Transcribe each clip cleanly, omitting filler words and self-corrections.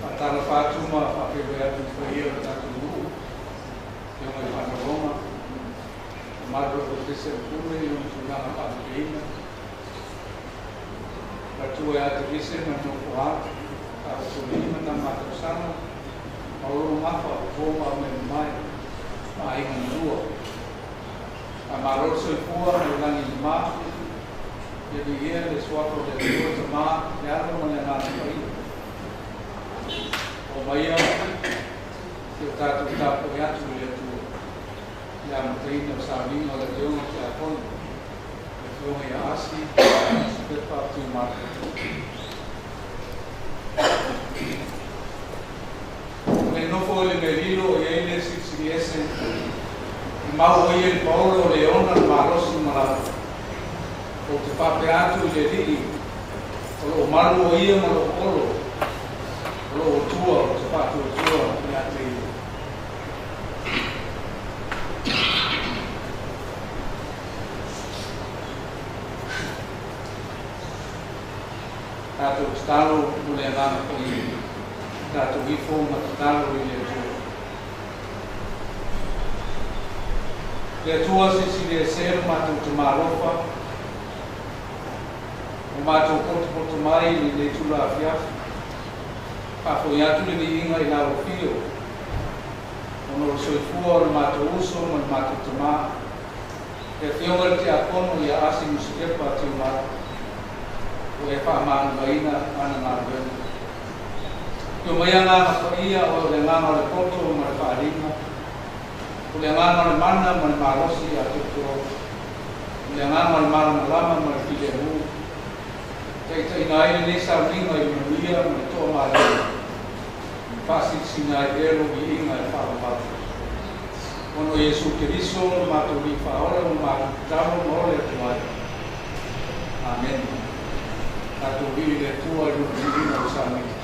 Faatalofa atu ma faafeiloai atu i le paia o le tatou nuu, Afioga i Faanologa, mamalu o le Ofisa o le Pule i ona tulaga faalupeina, Matua ia Tevise ma le nofo a alo, Taotolii ma Tama Tausala, Maolo Gafa, Fofo ma Aumaimamae, ma Aiga na Lua. Faamalo le soifua ma le lagi e mama, ia viia le Suafa o le Atua, Tama, le Alo ma le Agaga Paia. Oo mai ia si o tatou tapuai atu i le Atua i le amataina o sauniga o le Afioga i Tiakono, le Afioga Asi Pepa Tiumalu. Le nofo i le melilo o iai le Silisili Ese, e mau o ia i le paolo o le ona le malosi ma lava. Ou te faapea atu i le Alii, o loo malu o ia ma loo olo, o loo Atua ou te faatuatua ia te ia. Tatou tatalo mo le Agaga Paia. Tatou ifo ma tatalo i le Atua. Le Atua Silisili Ese lo matou tamalofa, ua matou potopoto mai i lenei itula afiafi, faafoi atu le viiga i lau afio, ona o le soifua o le matou uso ma le matou tamā, le Afioga i le Tiakono ia Asi Nusipepa Tiumalu, ua e faamagaloina ana galuega. Afio mai Agaga Paia, o le agaga o le poto ma le faaaliga, o le agaga o le mana ma le malosi atoatoa, o le agaga o le malamalama ma le filemu, taitaiina ai lenei sauniga i le manuia ma le toamalie, faasilasila ai pea lou viiga e faavavau. Ona o Iesu Keriso lo matou Alii Faaola ua matou tatalo ma ole atu ai. Amene. Tatou vii i le Atua i lona viiga o le sauniga.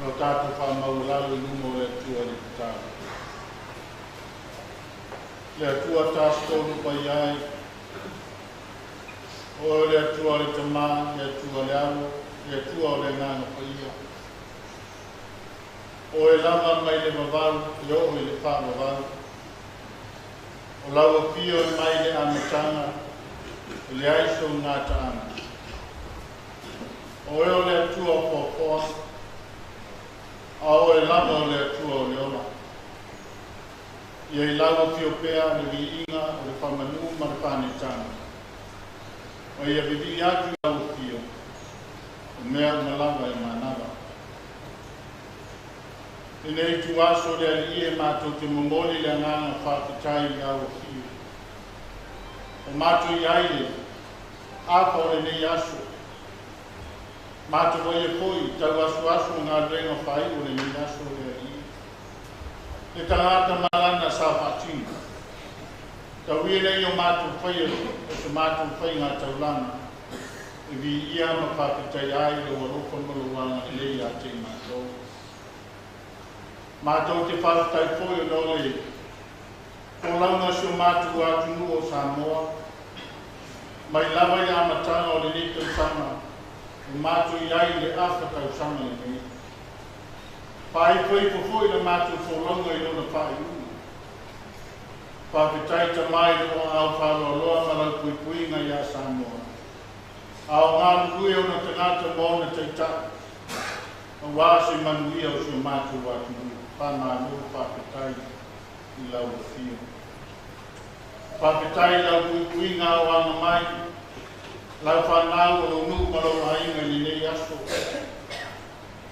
O tatou faamaualalo i luma o le Atua i le tatalo. Le Atua Tasi Tolu Paia e, o le Atua o le Tamā, le Atua o le Alo, le Atua o le Agaga Paia. O e lava mai le vavau e oo i le faavavau. O lau afio e mai le amataga, e leai sou gataaga. O e o le Atua o foafoa, a o e lava o le Atua o le ola. Ia i lau afio pea le viiga o le faamanu ma le faanetaga. O ia vivii atu i lau afio, o mea uma lava e manava. Lenei ituaso le Alii e matou te momoli le agaga faafetai i lau afio. O matou i ai le afa o lenei aso. Matou vaia foi tau asuasu o galuega faaiu o lenei aso le Alii. Le tagata malana sa faatino. Tau ia nei o matou faia o se matou faiga taulaga. E viia ma faafetai ai lou alofa ma lou agalelei ia te i matou. Matou te faafetai foi ona o le folauga o si o matou atunuu o Samoa. Mai lava i le amataga o lenei tausaga, o matou i ai i le afa tausaga lenei. Faaifoifo foi le matou folauga i lona faaiuga. Faafetai Tamā i lou aao faaloaloa ma lau puipuiga ia Samoa. A o galulue ona tagata ma ona taitai, auā se manuia o si o matou atunuu. Faamalo faafetai i lau afio. Faafetai i lau puipuiga o aga mai, lau fanau o lou nuu ma lou aiga i lenei aso.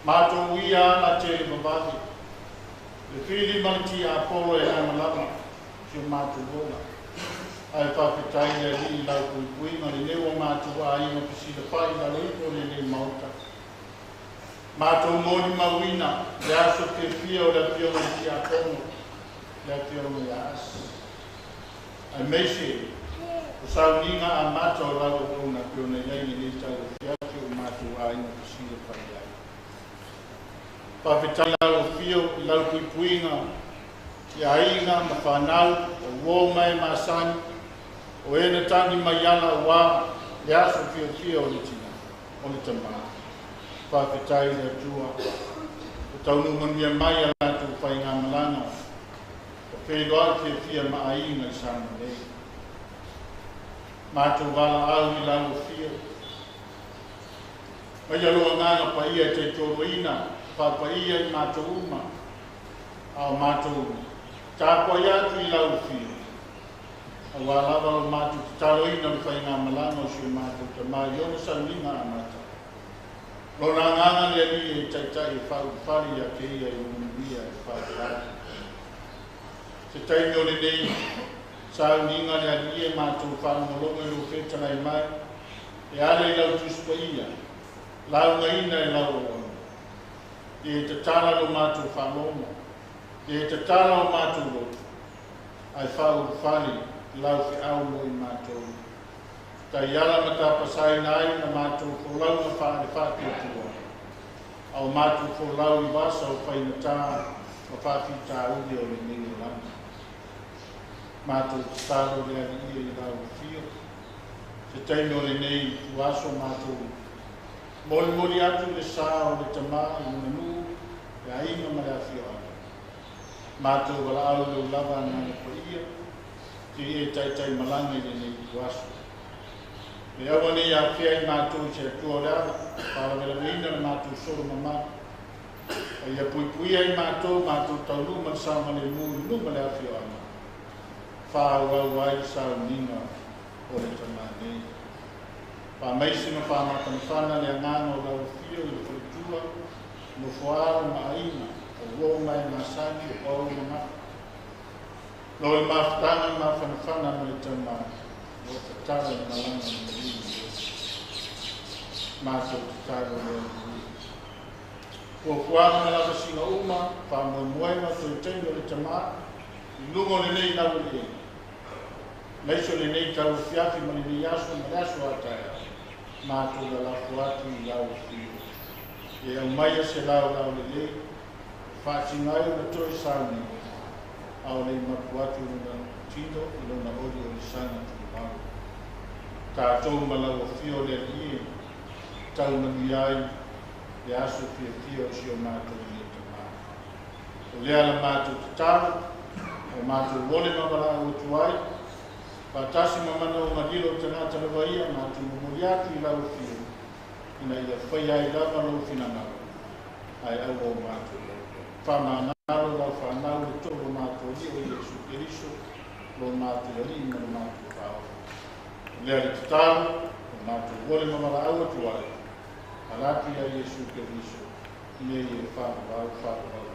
Matou uia ala televavave, le fili ma le tiapolo e lamalama si o matou ola. Ae faafetai le Alii i lau puipuiga lenei ua matou aiga fesilafai i lalo ifo o lenei Maota. Matou molimauina le aso fiafia o le afioga i le tiakono, le afioga ia Asi. Aemaise o sauniga amata o lau auauna pei ona i ai lenei tauafiafi o matou aiga fesilafai ai. Faafetai lau afio i lau puipuiga i aiga ma fanau o uo ma e masani o e na tagi mai ala auā le aso fiafia o le tina o le tamā. Faafetai le Atua o taunuu manuia mai a latou faigamalaga o feiloai fiafia ma aiga i Samoa nei. Matou valaau i lau afio. Mai lou Agaga Paia e taitoloina faapaia i matou uma, a o matou tapuai atu i lau afio. Auā lava lo matou tataloina o le faigamalaga o si o matou tamā i ona sauniga amata. Lona Agaga le Alii e taitai e faaulufale ia te ia i le manuia e faavavau. Se taimi o lenei sauniga le Alii e matou faalogologo i lou fetalai mai, e ala i lau Tusi Paia, laugaina e lau auauna. E tatala lo matou faalogo, e tatala o matou loto, ae faaulufale lau feau mo i matou. Taiala ma tapasaina ai na matou folauga faale faatuatua, a o matou folau i vasa o faigata ma faafitauli o lenei olaga. Matou tatalo le Alii i lau afio. Se taimi o lenei ituaso matou molimoli atu le sa o le tamā i lona nuu, le aiga ma le afioaga. Matou valaau i lou lava Agaga Paia, se i e taitai malaga i lenei ituaso. Le aua nei afea i matou i se Atua o le ala, faalavelaveina le matou solo mamalu. A ia puipuia i matou, matou taunuu ma le saogalemu i luma le afioaga. Faaauau ai le sauniga o le tamā nei. Faamaise ma faamafanafana le agaga o lau afio i le faletua, nofoalo ma aiga, o uo ma e masani o pau ma gafa. Lo le mafutaga mafanafana ma le tamā, o tatala le malaga ma le matou tatalo le Alii. Fuafuaga ma lavasiga uma, faamoemoega toe taimi o le tamā, i luga o lenei laueleele. Aemaise o lenei tauafiafi ma lenei aso ma le aso a taeao, matou lalafo atu i lau afio. E au mai o se lau lau le lei, whaatingai o na toi sauni, au le mapu atu lona tino i lona oli o le sana tumau. Tātou malau o fio le ie, tau manu ai, le aso fia fia o si o mātou i le tamā. O lea la mātou te talo, o mātou wole mawala o tuai, whātasi mamana o ngalilo o tangata lava ia, mātou momori atu i lau fio, ina ia whai ai lava lau whinangalo, ai au o mātou. Whamanalo lau whanau le tō mātou i o Iesu Keriso, lo mātou ali ma lo mātou whao. Lea le tatalo, o mātou wole mamala au atu ai, alatu ia Iesu Keriso, ine i e whanau whanau.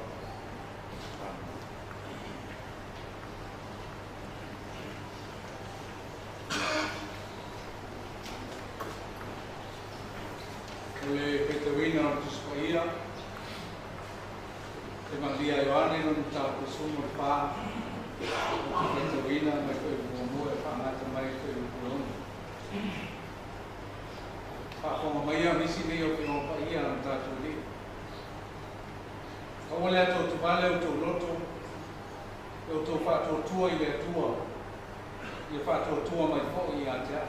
O le Petawina o Tuspaia, te Maria Ioane no tāku sumo le pā, o te Petawina mai koe muamua e whaangata mai koe upulono. Whaafonga mai a misi nei o whionga paia na tātou li. Ka ole ato tuvale o tō loto, e o tō whaatuatua i le atua, i e whaatuatua mai fo i a te a.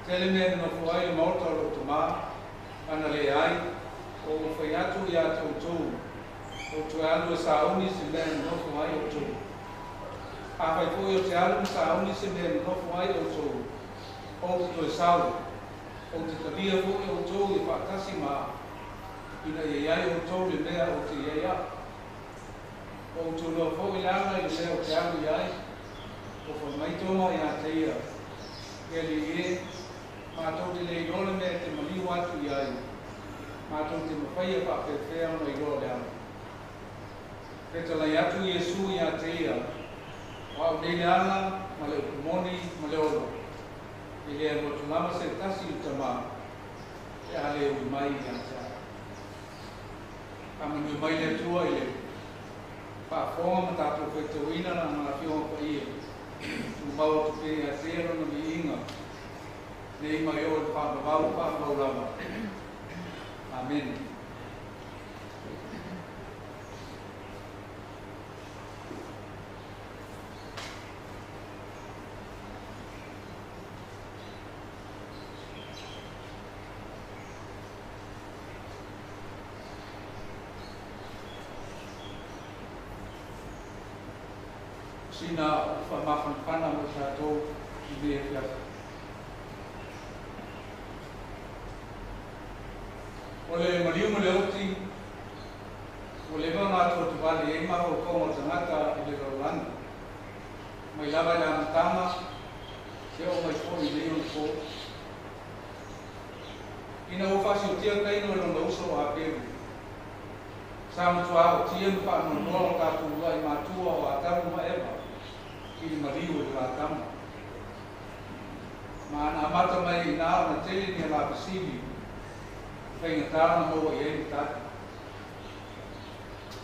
Tele mea no fuai le maota o lo tomā, ana le ai, o whai atu i a tō, o tō alu e sauni se mea no fuai o tō. A whai fōi o te alu sauni se mea no fuai o tō, o te toe sau, o te talia fōi o tō i whaatasi mā, ina i ai o tō le mea o te iei a. O tō loa fōi le ana i le mea o te alu i ai, o whai mai tōma i a te ia, e le ie, mātou te lei lole mea te maliu atu i ai, mātou te mawhaia whaafewhea ona i loa le ana. Petalai atu Iesu i a te ia, o au nei le ana, ma le upumoni, ma le olo. I lea lotu lama se tasi i tamā, e ale ui mai i a te a. Ka manu mai le atua i le whaafonga ma tātou whaitauina na ngā whionga pa ia. Tu mau atu pe a te rona mi inga, nei mai o le whaamawau whaamau lava. Amen. Sina whaamafanfana mo tātou i mea whiata. O le maliu ma le oti, o le vanga atu atu wale e maho kongo tangata i le lalolani. Mai lava i le amatanga, se o mai fo i leo fo. Ina o whasi o tia kaino e lona uso o haperu. Sa matua o tia ma whaanonoa o tātou ua i mātua o Atamu ma Eva, i le maliu e le Atamu. Ma ana amata mai i nā ona tele ni a la pasili, whainga tāna maua i ei tāti.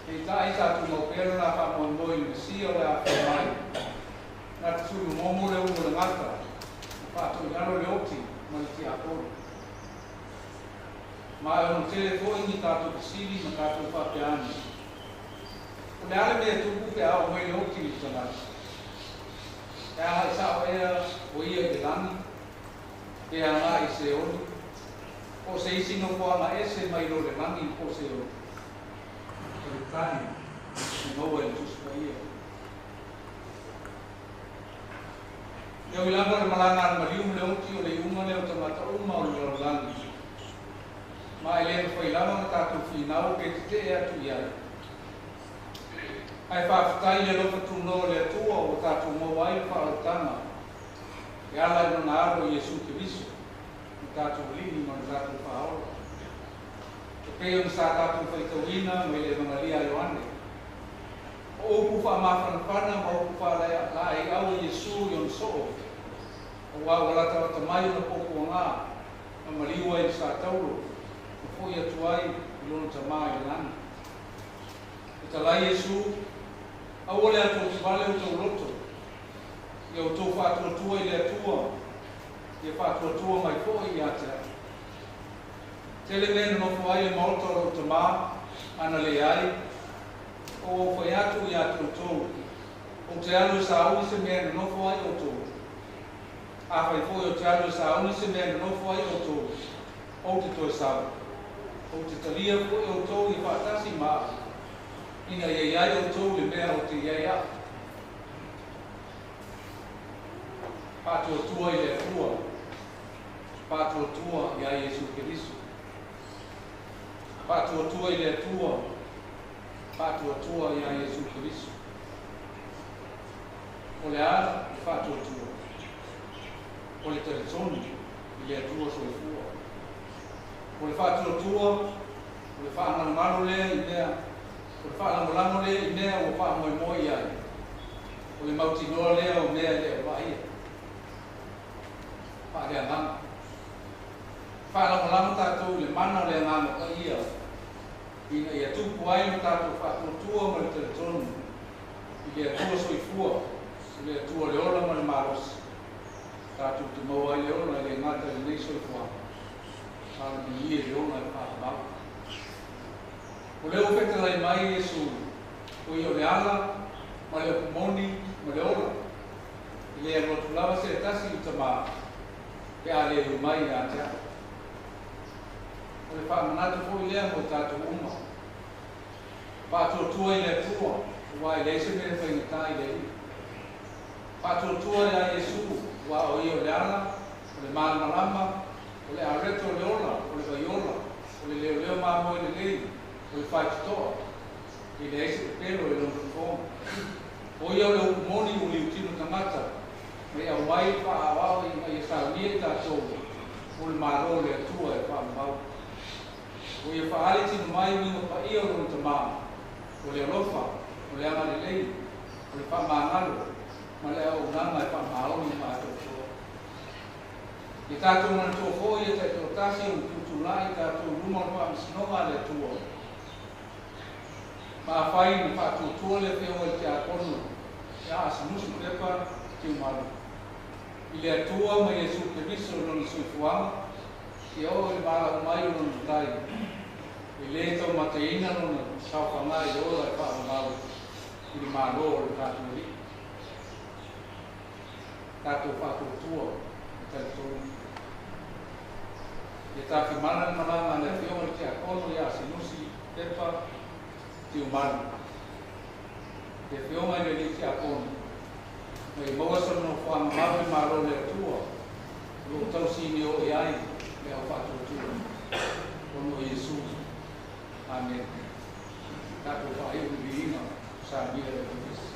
Hei tā i tātou mau pera nā whamoe i le Mesia o le a mai. Nā te tūru momo le umo le ngata, whātou i alo le oti ma le tia koro. Ma e ono tele foi ni tātou pasili ma tātou whapeani. O le ale mea tupu pe ao mai le oti i tangata. E aha i sao ea o ia i te langi, e anga i se oli, o se isi no koana ese mai lo le langi po se oli. O le tani, e maua e le tusi ia. E o ilanga le malanga al maliu le oti o le unga le o tangata uma o le lalolagi. Ma e le whai lava nga tātou whinau pe te te e atu i ai. Ai whawhitai le lofa tūno le atua o tātou mau ai le whaalautanga. E ala i nona aro Iesu Keriso, i tātou lini ma le tātou whaola. Te peo ni sa tātou whaitauina mai le Evangelia Ioane. O upu wha mawhanawhana ma upu wha la e au Iesu i ona soo. O wā walata wata mai ona pōpō ngā, ma maliua i sa tauro, ma foi atu ai i lona tamā i lani. E talai Iesu, au ole atu o te vale o tau loto, ia o tō whātuatua i le atua, ia whātuatua mai foi i a te au. Tele mea e nonofo ai le maota o lou Tamā, ana leai, ua ou fai atu iā te outou, ou te alu e sauni se mea e nonofo ai outou. Afai foi ou te alu e sauni se mea e nonofo ai outou, ou te toe sau, ou te talia foi outou ia faatasi ma au, ina ia i ai outou i le mea ou te i ai au. Faatuatua i le Atua, faatuatua iā Iesu Keriso. Faatuatua i le Atua, faatuatua iā Iesu Keriso. O le a le faatuatua? O le talitonu i le Atua soifua. O le faatuatua, o le faamalumalu lea i mea, o le faalagolago lea i mea ua faamoemoe i ai, o le mautinoa lea o mea e le o vaaia. Faaleagaga. Faalagolago tatou i le mana o le Agaga Paia ina ia tupu ai lo tatou faatuatua ma le talitonu i le Atua soifua, o le Atua le ola ma le malosi, tatou te maua ai le ola e le gata i lenei soifuaga, a o le manuia i le ola e faavavau. O lea ua fetalai mai Iesu, o ia o le ala ma le upu moni ma le ola, e le alu atu lava se tasi i le Tamā pe a le ui mai ia te au. O le faamanatu foi lea mo tatou uma. Faatuatua i le Atua, aua e leai se mea e faigata i le Alii. Faatuatua ia Iesu, aua o ia o le ala, o le malamalama, o le areto o le ola, o le vaiola, o le leoleo mamoe lelei, o le faitotoa, e leai se pepelo i lona fofoga. O ia o le upu moni ua liutino tagata, ma ia aumai le faaauau ina ia saunia i tatou o le Malo o le Atua e faamamau. Ua ia faaali tino mai uiga paia o lona Tamā, o le alofa, o le agalelei, o le faamagalo, ma le auaunaga e faamaoni ma atoatoa. Ia tatou manatua foi ia taitoatasi ona tutulai tatou i luma o le faamasinoga a le Atua. Ma afai na faatuatua le Afioga i le Tiakono ia Asinusi Pepa Tiumalu i le Atua ma Iesu Keriso i lona soifuaga, seia oo i le valaau mai o lona Matai, e lē taumateina lona saofaga i le ola e faavavau i le Malo o le tatou Alii. Tatou faatuatua ma talitonu. Ia tafimana le malaga a le Afioga i le Tiakono ia Asinusi Pepa Tiumalu, le Afioga i le Alii Tiakono, ma ia maua sona nofoaga mau i le Malo o le Atua o lo o tausinio i ai le au faatuatua ona o Iesu. Amene. Tatou faaiu i le viiga saunia e le Ofisa.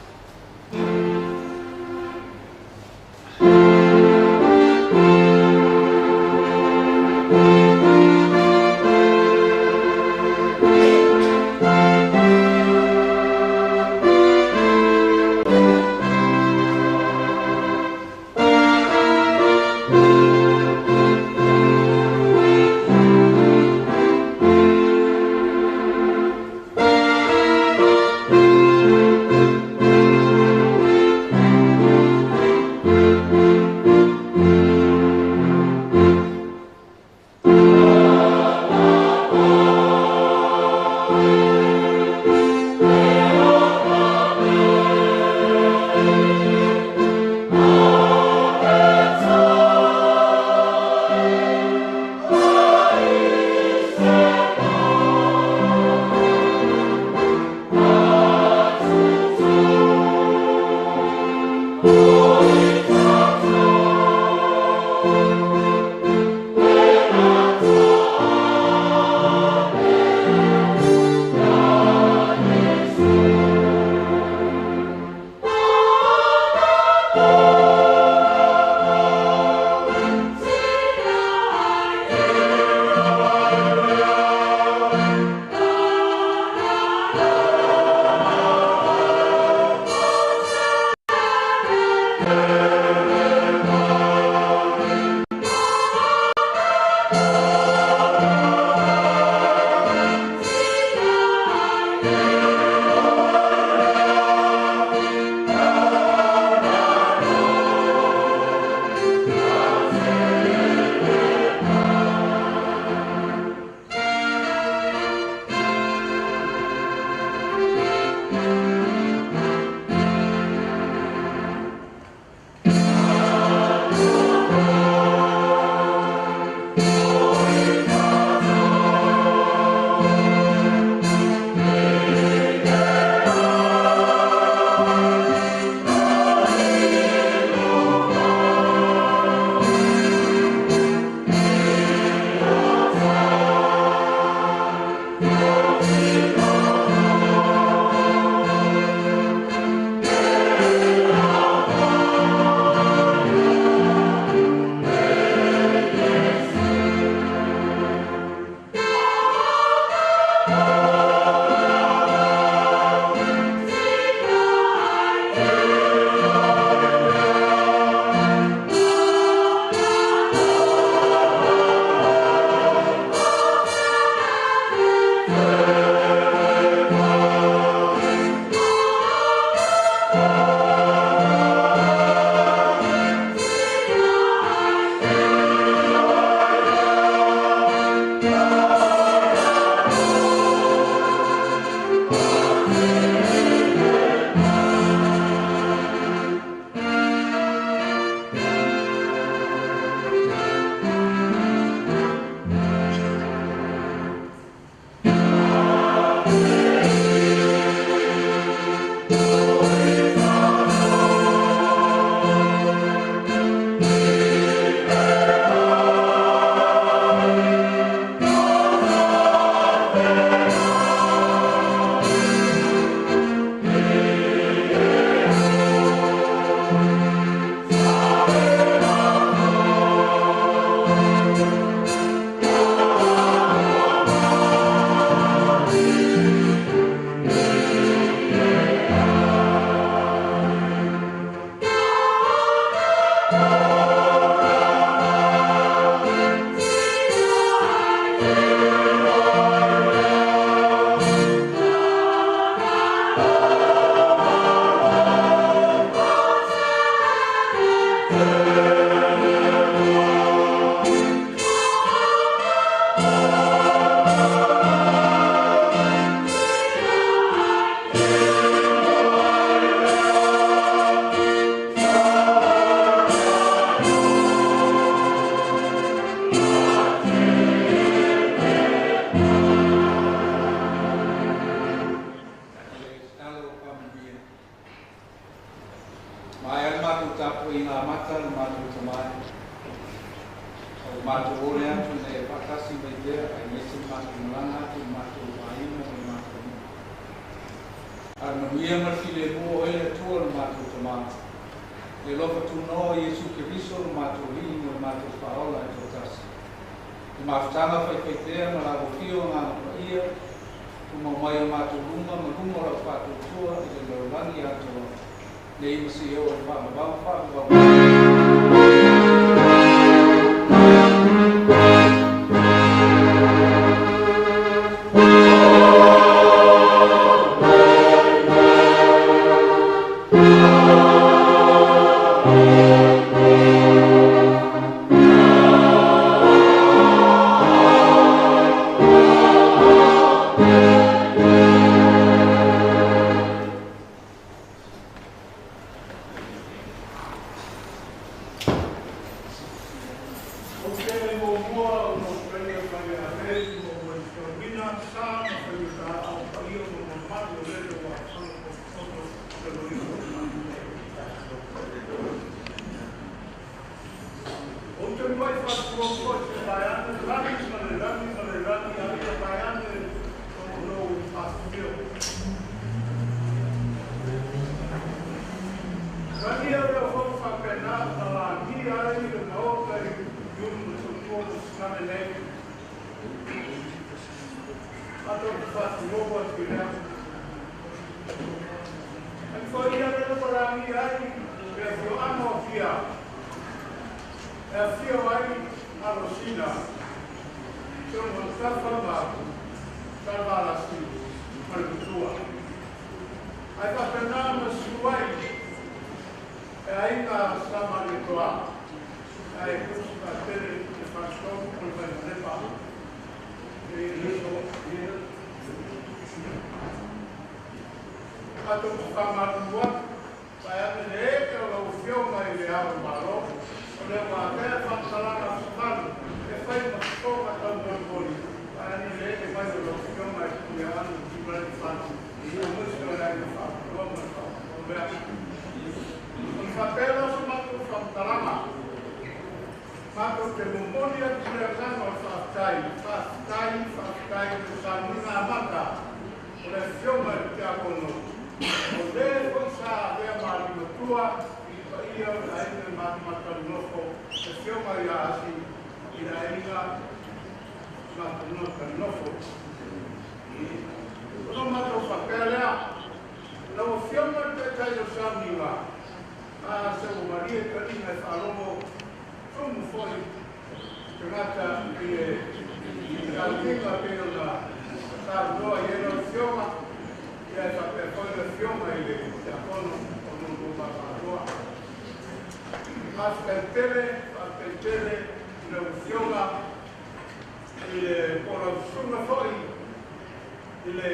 I le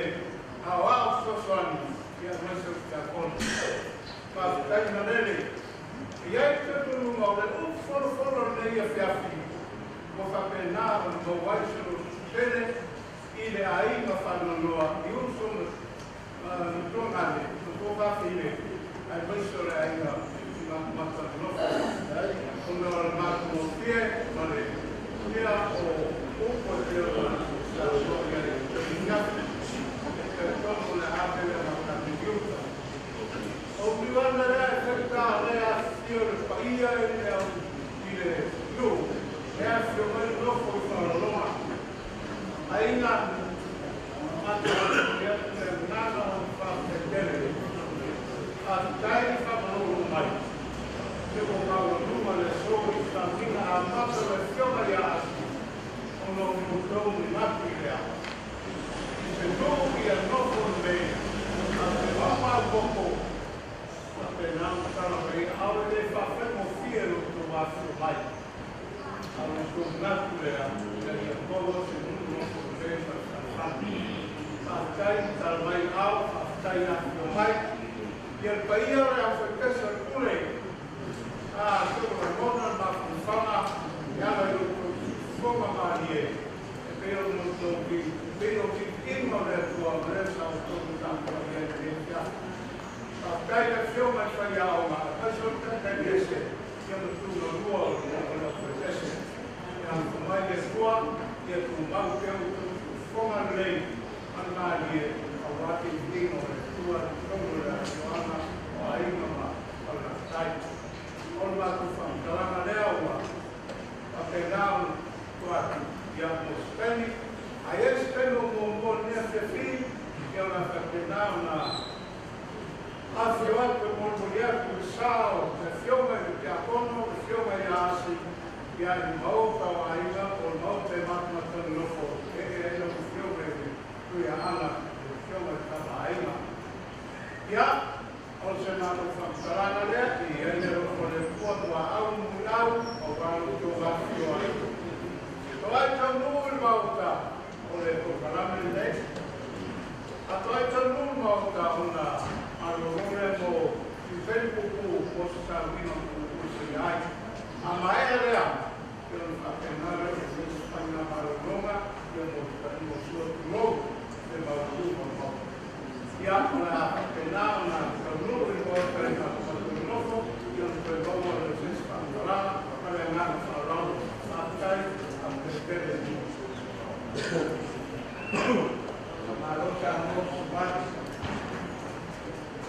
aoao fesoasoani ia aemaise o le tiakono. Faafetai malele. E i ai le talitonuga o le upu folofolo o lenei afiafi ua faapena ona maua ai se lototele i le aiga faanoanoa i uso ma matuagale matuafafine aemaise o le aiga matanonofo ona o le matagofie ma le ia o upu e pei ona saunoa i ai i le afiafi. E talitonu o le a pele ma kamiliuta. O uliwana lea e faita lea afifio le paia i le au i le nuu e afifio mai le nofo i Fagaloa. Aiga matou atu le agaga o le faafetai tele. Faafetai faamalolo mai. Se ua maualuga le aso i sauniga amata o le afioga ia Asi ona o lo outou manatu i le ao. I se nuu ia nofo lelei a te maomaopopo faapena ona tala mai ai ʻaʻole le faafaigofie lo outou afifio mai. A o lo outou manatu lea ina ia maua se nuu nofo lelei ma le fealofani. Faafetai tala mai ao, faafetai afifio mai. Ia le paia o le aufaipese o le pule, a se ua lagona le mafaufauga e ala i lo outou siufofoga malie e pei ona outou pei o viiviiga o le Atua ma lea sa outou matautaia ai i lenei afiafi. Faafetai le afioga i le faiaoga aemaise o le taitaiese ia ma tulaga o le aufaipese. Ia alofa mai le Atua ia tumau pea outou siufofoga lelei ma le malie aua viiviiga o le Atua i totonu o le afioaga o aiga ma faalatai. O le matou faamatalaga lea ua faapena ona tuu atu ia mo se taimi. A i ai se taimi o muamua i lenei afiafi, ia o le a faapena ona afifio atu e molimoli atu le sa o le afioga i le tiakono, le afioga ia Asi, ia i le maota o aiga po o le maota e matamatanonofo e ee ai lau afioga i le Tuiaana, le afioga i le Tama Aiga. Ia, o se matou faamatalaga lea, e i ai le alofa o le Atua muaau ma muliau aua lo outou afifio ai. Toai taunuu i le maota o le polokalame lenei. A toai taunuu i le maota ona malolo lea mo sifeli puupuu mo se sauniga puupuu seia ai. A maea lea, ia ona faapena lea ona fai se faiga malologa ia mo sua tulou le maualuga o le maota. Ia, o le a faapena ona taunuu i le maota i matou nofo ia ona toe maua lea o se isi faamatalaga ma le agaga faaaloalo. Faafetai faafetai tele. Malo Samoa savali.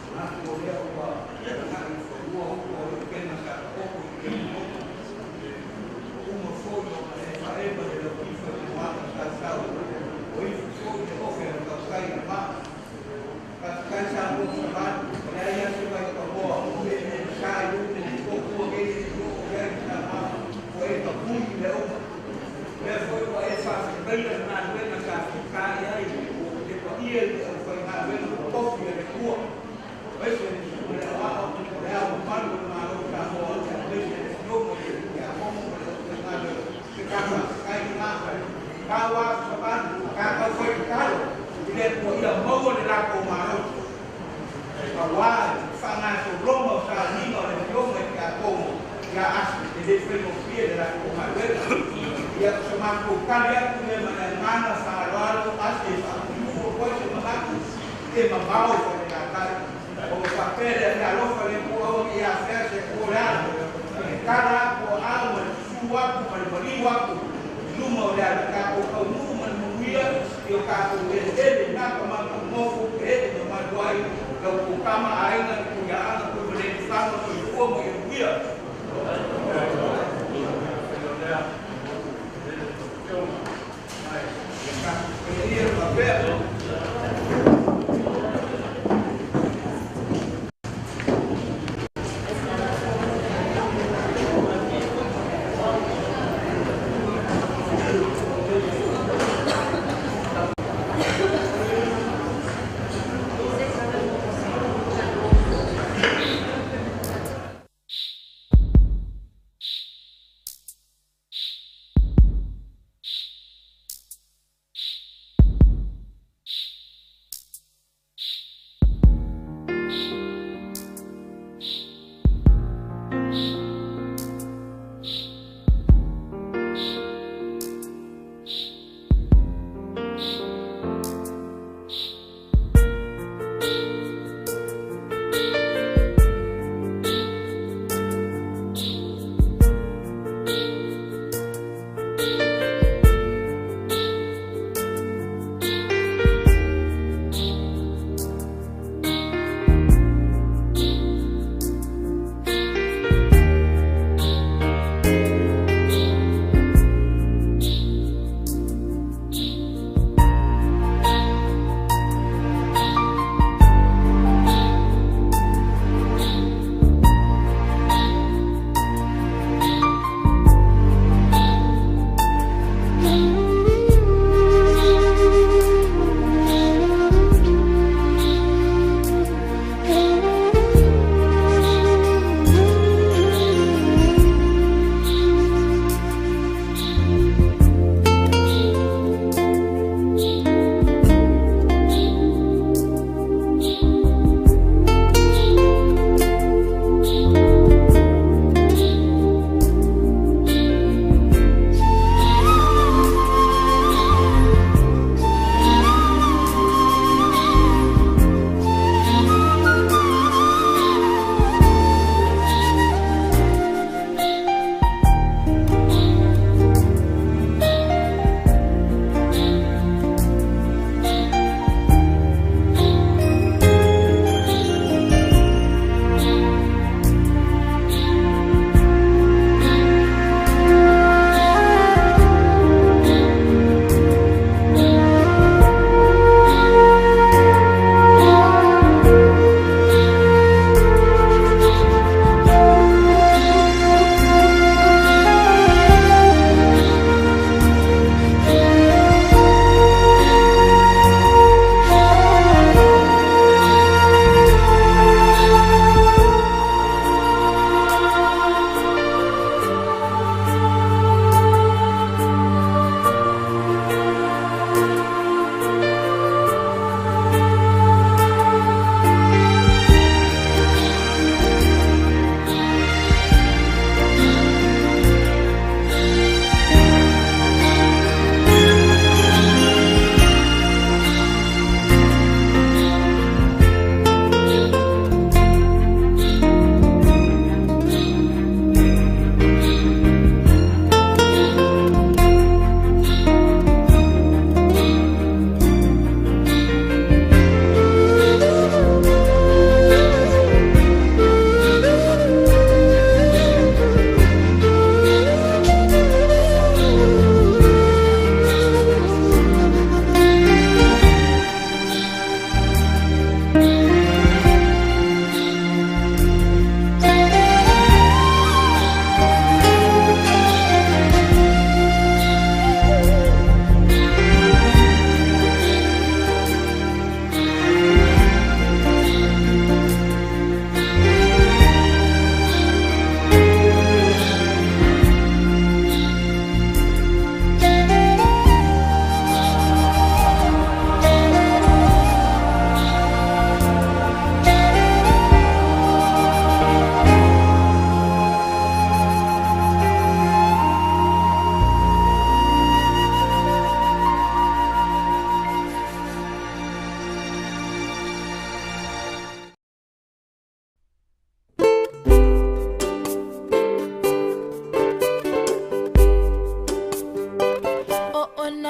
Manatu o lea ua agai i fanua upu o le upega sa taoto i le motu. Ua uma foi ona e faaema le lautifa i le moana sausau. Ua ifo foi le ofe a le tautai i le maa. Faafetai Samoa savali. E leai lava se vaipanoa o e sa i upu o tua nei e le oo i ai le Samoa ua e tapui i le uma. O lea foi ua e faafetaia le galuega sa fita i ai le paia i le aufaigaluega totofi a le Atua, aemaise le susuga i le aoao o le Ao Mamalu o le Malo o Samoa, aemaise le afioga i le Tiakono ma le aufaigaluega. Se ta faafetai lena. Tau a savali, tatou fai tatalo i le Atua ia maua le latou malosi aua le faagasologa o sauniga o le afioga i le Tiakono ia Asi, e le faigofie le latou galuega. Ia, o se matou tali atu lea ma le agaga faaaloalo, Asi e faapuipuu atu ai se manatu e mamao i Falelatai. Ua ou faapea lea, e alofa le Atua aua ne i afea se Atua o le ala, e tala atu aao ma le susu atu ma le maliu atu i luma o le ala, tatou taunuu ma le manuia i o tatou eleele na ka matou nofo e ee mamalu ai la outou tama aiga i Tuiaana Tuimalealiifano. Soifua ma ia manuia. Tatou faia ia faapea.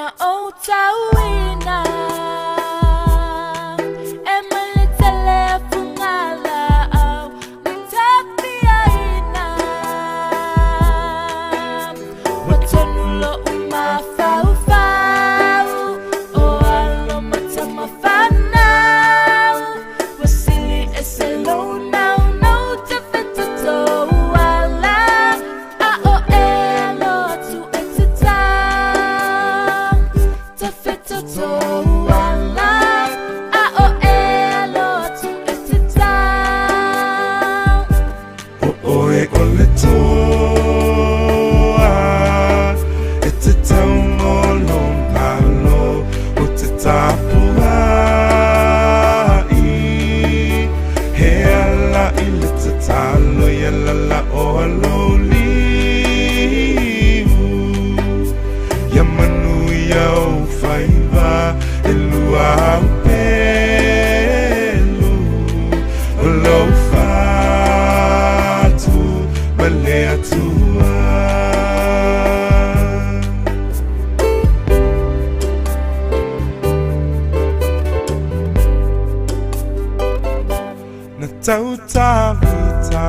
Na ou tauina e mai le tele o fugalaau ma tapiaina. Ua tonu lo'u mafaufau o alo ma tama fanau. Ua sili ese lou naunau te fetotou ala a o e alo atu e te tau. Te fetotou ala a o e alo atu e te tau. O oe o le toa e te taumolo malo o te tapuai. He ala i le tatalo ia lala o alo liu. Ia manu ia o whaiva e lua au pelu. O lau fatu ma le atua. Na tautavita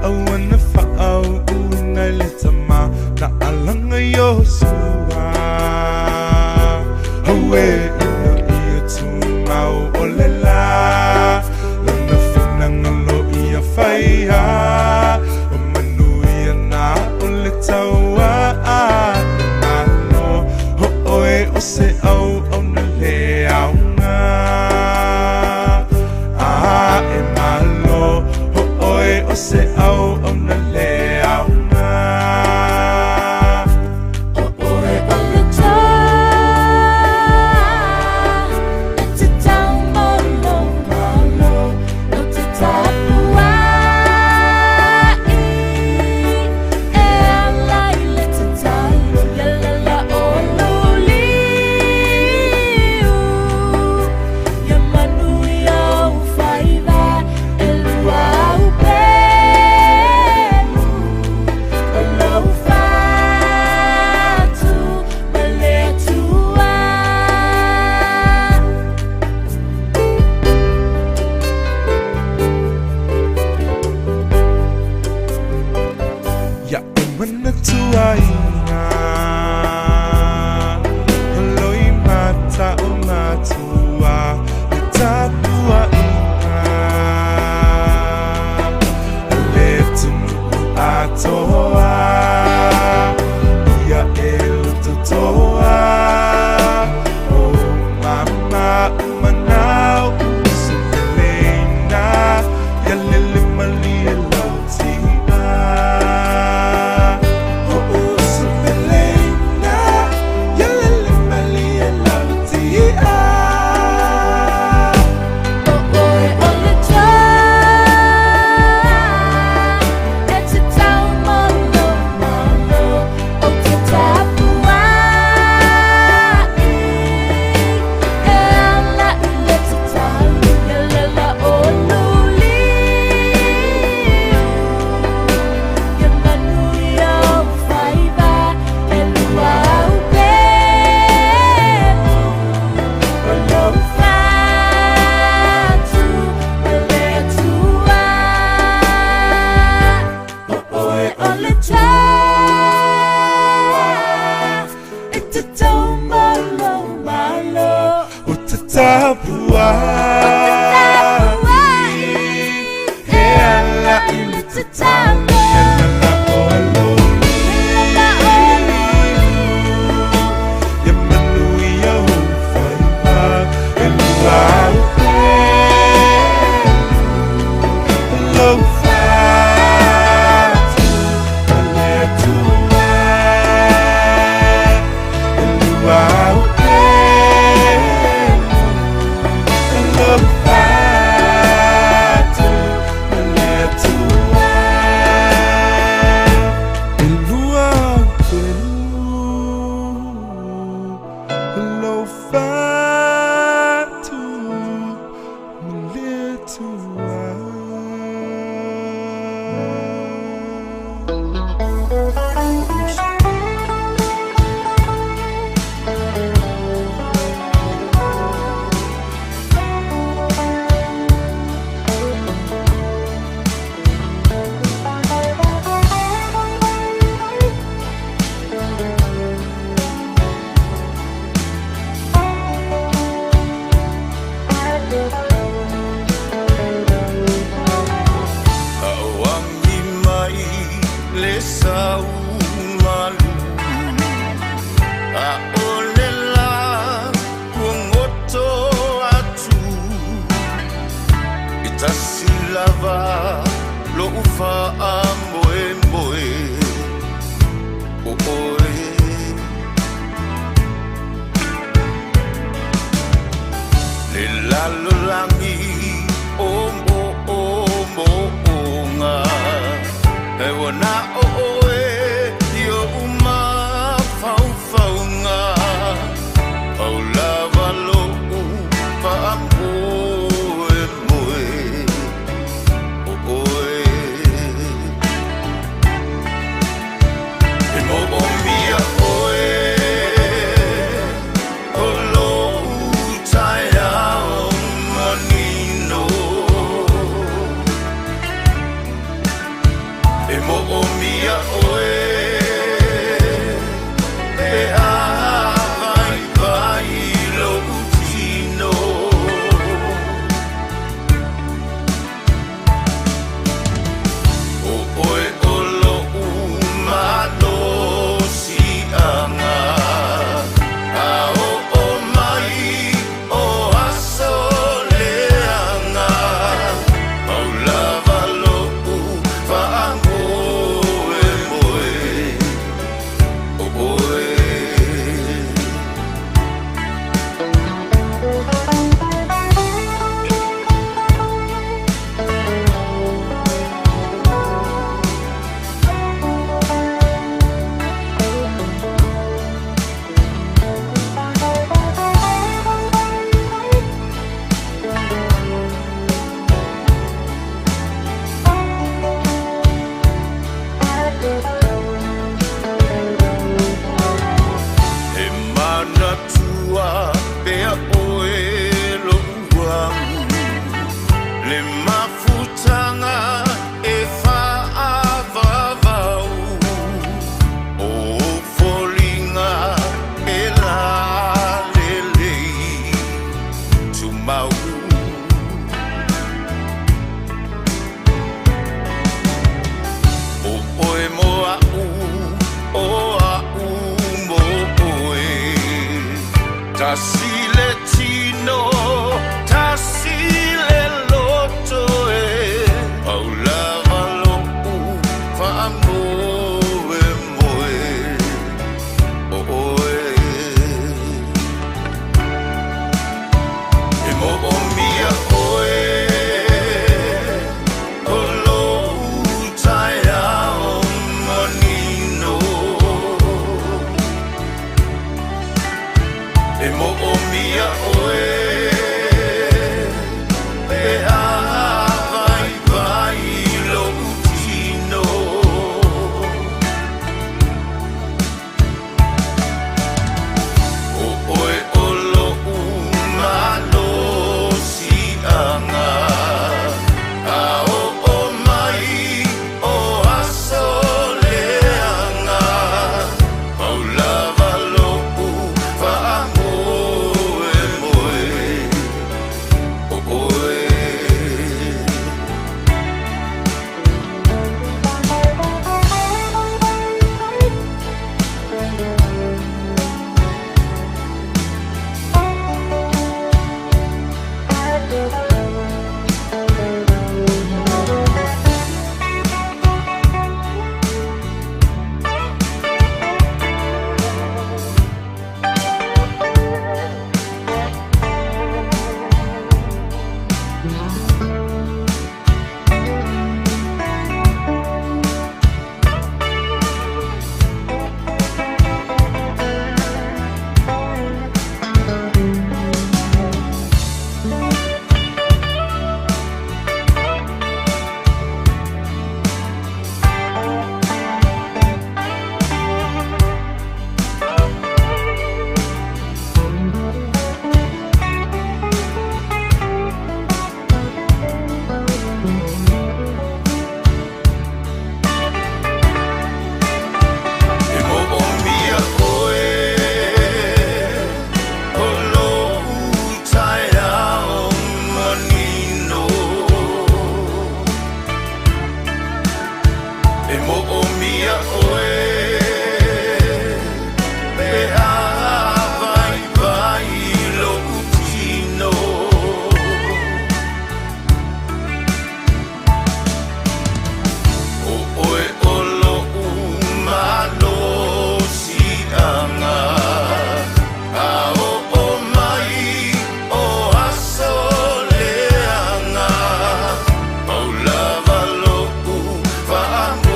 aua na faauuina i le tama na alaga Iosua. Aue ina ia tumau o le la lona finagalo ia faia o manuia na o le taua a malo o oe o se auauna le aoga. A e malo o oe o se auauna le aoga. O oe o le toa e te taumolo malo o te tapuai e ala i le tatalo ia lala o lou liu ia manuia ou faiva e lua au pelu o lou fatu ma le Atua. Ia e manatuaina Loimata o matua Le tapuaiga Le atunuu atoa Ia e lototoa O mama umanau Usupeleina Ia lele malie lau tia O usupeleina Ia lele malie lau tia. O oe o le toa e te taumolo malo o te tapuai e ala i le tatalo ia lala o lou liu ia manuia ou faiva e lua au pelu o lou fatu ma le Atua. O oe o le toa e te taumolo malo O te tapuai o te tapuai He ala i le tatalo Ia lala o lou Lala o lou liu Ia manuia ou faiva E lua au pelu Lou fatu ma le Atua. E lua au pelu. lava lo'u fa'amoemoe o oe. Le lalolagi o mo'omo'oga e ua na o oe i o'u mafaufauga pau lava lo'u fa'amoemoe o oe. E mo'omia oe o lo'u taeao manino. E mo'omia oe pe a vaivai lo'u tino. O oe o lo'u malosi'aga a o'o mai o aso leaga pau lava lo'u fa'amoemoe o oe. E manatua pea oe lo'u agu le mafutaga e fa'avavau o foliga e lalelei tumau. O oe mo a'u o a'u mo oe tasi le tino tasi le loto e pau lava lo'u fa'amoemoe o oe. E mo'omia oe o lo'u taeao manino. E mo'omia leaga A oo mai o aso leaga Pau lava lo'u faamoemoe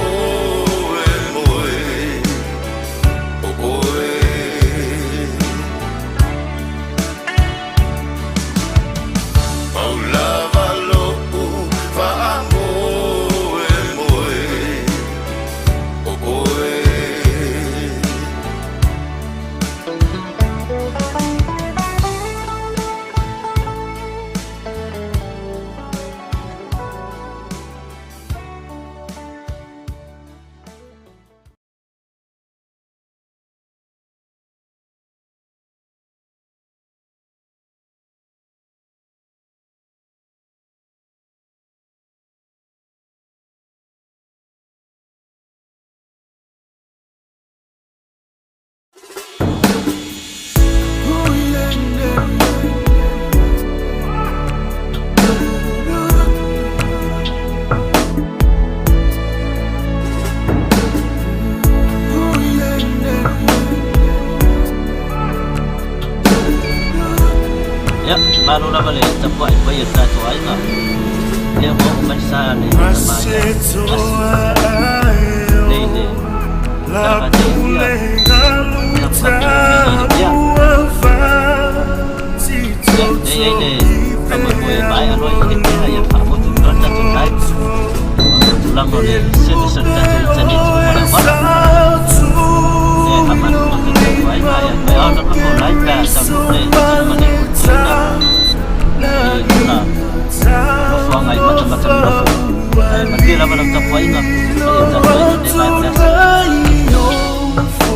o oe. Pau lava lo'u faamoemoe o oe. Ia, malo lava le tapuai mai e tatou aiga. Lea ua oo mai sa le tama ia Asi. Nei le Tala Faatei ia na matou nei le Apia. Ia, lea e i ai le faamoemoe e maea loa i le pea ia faamotu loa le tatou live ona o le tulaga o le service o le tatou internet i luga o le auala. Lea e faamalulu atu i le tatou aiga ia toe ao ona tatou live pe a taunuu le tino ma le puipuiga i lona nofoaga i matamata nonofo. Ae manuia lava lau tapuaiga ma ia tatou aiga i lenei vaega o le aso.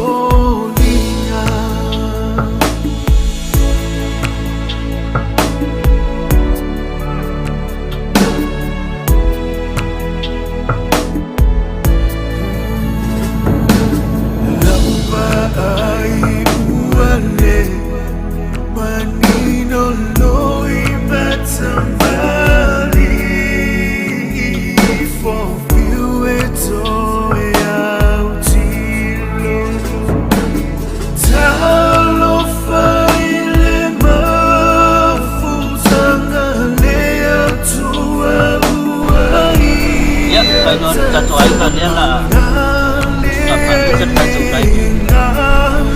Ia, faailoa atu i tatou aiga lea la faapalota le tatou live i le vaega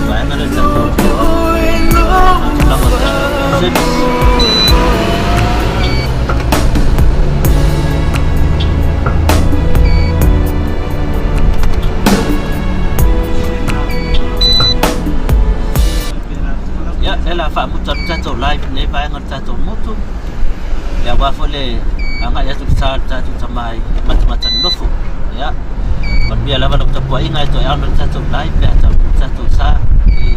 lea o le tatou tulaga o le tatou service. Ia, lea la faamuta atu tatou live i lenei vaega o le tatou motu. Ia, aua foi le agai atu i le sa o le tatou tama i matamata nonofo. Ia, manuia lava lau tapuaiga e toe ao le tatou live pe a taunuu le tatou sa i